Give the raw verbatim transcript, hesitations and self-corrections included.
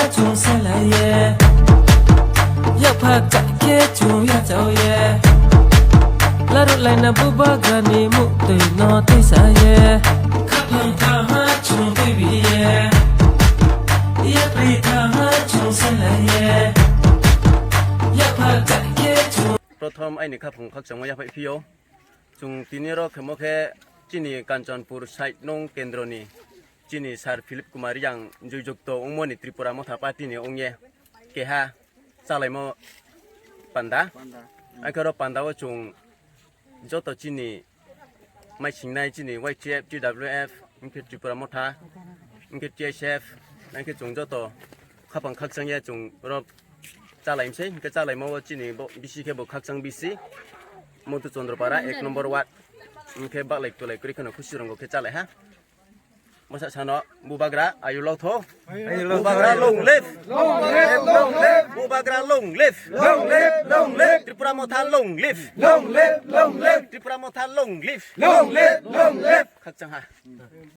Chung selai ye, yapha kcha khe chung yachao ye, laruhlaina bubagra ni muhtoi no tuisa ye, khaphang thanngha chung tuibi ye, yapri thanngha chung selai ye, yapha kcha khe chung. Prothom aini khaphang khakchangmo yaphaih phi ou. Chung tini ro khemo khe chini Kanchanpur side nung kendro ni chini Sir Philip Kumar Reang joijukto ongmo ni Tripura Motha Party ni ong ye keha chálaimo panda. Akhe ro panda wo chung joto chini maisingnai chini Y T F, T W F, hing khe Tripura Motha, hing khe T S F, hing khe chung joto khaphang khakchang ye chung ro chálai mi sei, hing khe chálaimo wo chini bo bisi khe bo khakchang bisi, Madhu Chandra Para, ek number ward, hing khe bahlai tulai kroi kheno khusi rong khe chálai ha. Bsa sano, bubagra, ayu lau tho. Bubagra long live. Bubagra long live. Tripura Motha long live. Tripura Motha long live. Khakchang ha.